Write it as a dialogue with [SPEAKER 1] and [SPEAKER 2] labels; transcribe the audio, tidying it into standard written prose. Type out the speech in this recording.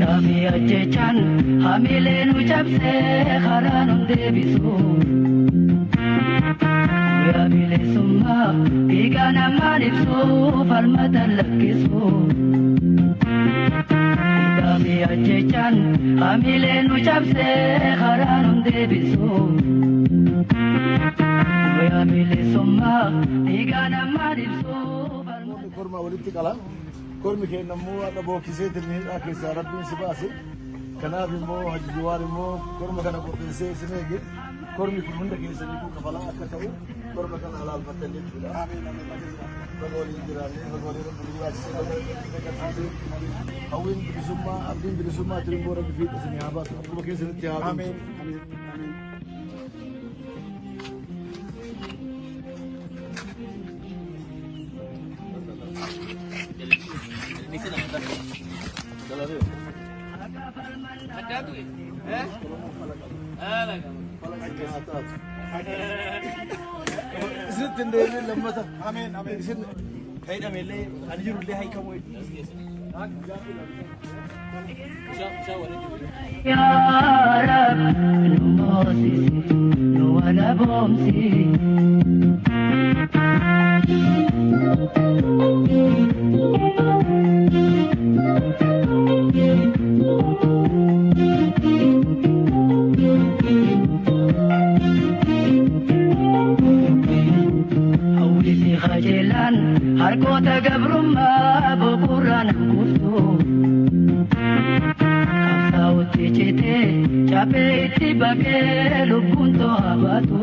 [SPEAKER 1] Hidhaa fi ajjechaan hamilee nu cabsee karaa nu deebisu. Guyyaa bilisummaa dhiiga namaan ibsu falmata lakkisu. Hidhaa fi ajjechaan hamilee nu cabsee karaa nu deebisu. Guyyaa bilisummaa dhiiga namaan ibsu.
[SPEAKER 2] Korma walitti qala. Kormi keenya immoo har'a bookkisee hidhaa keessaa Rabbiin si baase. Kanaaf immoo Haji Jawaar immoo korma kana qopheessee isin eege. Kormi kun hunda keessaniifuu kafalaa akka ta'u korma kana halaalfattan jechuudha. Baga waliin jiraannee, baga waliin Rabbi nu jiraachisee, baga Rabbi nu agarsiisee. Hawwiin bilisummaa, abdiin bilisummaa tirimboo Rabbi fiixa isinii haa baasu. Akkuma keessanitti haa tumsu. Isinitti hin deebiin lammata. Ameen ameen. Isin
[SPEAKER 3] Fayyadameellee kan jirullee hiikamuu.
[SPEAKER 1] Yaa Rab nu moosisi nu wala boomsi. Hawwisi qajeelaan harkoota gabrummaa boqorraan kuftu. Qabsaa'utti citee chaaphee itti baqee lubbuun to'aa baatu.